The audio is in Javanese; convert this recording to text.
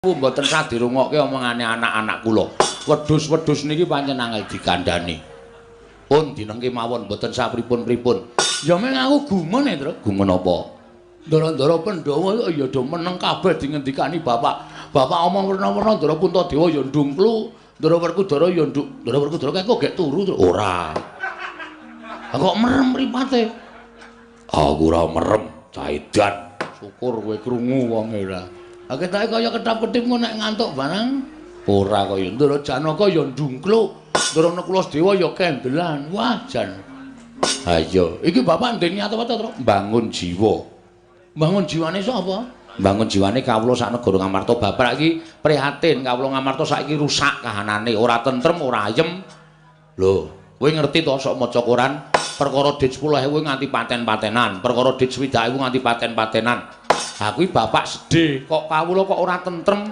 Mboten sah dirungokke omongane anak-anak kula. Wedhus-wedhus niki pancen angel dikandhani. Pun dinengke mawon mboten sah pripun-pripun. Ya meng aku gumun e, Tru. Gumun apa? Ndara-ndara Pandhawa ya do meneng kabeh dingendikani bapak. Bapak omong werna-werna Ndara Puntadewa ya ndungklu, Ndara Werkudara ya nduk. Ndara Werkudara kae kok gek turu, Tru? Ora. Kok merem mripate? Aku ora merem, caidan. Syukur kowe krungu wonge ora. Ha ketoke kaya ketap-ketip ngono nek ngantuk barang. Ora kaya Ndara Janaka ya ndungkluk, Ndara Nakula Sadewa ya kendelan. Wah, jan. Ha iya, iki bapak ndek niat apa to, Tru? Mbangun jiwa. Mbangun jiwane sapa? Mbangun jiwane kawula sak negara Ngamarta. Bapak iki prihatin kawula Ngamarta saiki rusak kahanane, ora tentrem, ora ayem. Lho, kowe ngerti to sok maca koran perkara dit 10.000 nganti paten-patenan, perkara dit 60.000 nganti paten-patenan. Ha kuwi bapak sedih, kok kawula kok ora tentrem.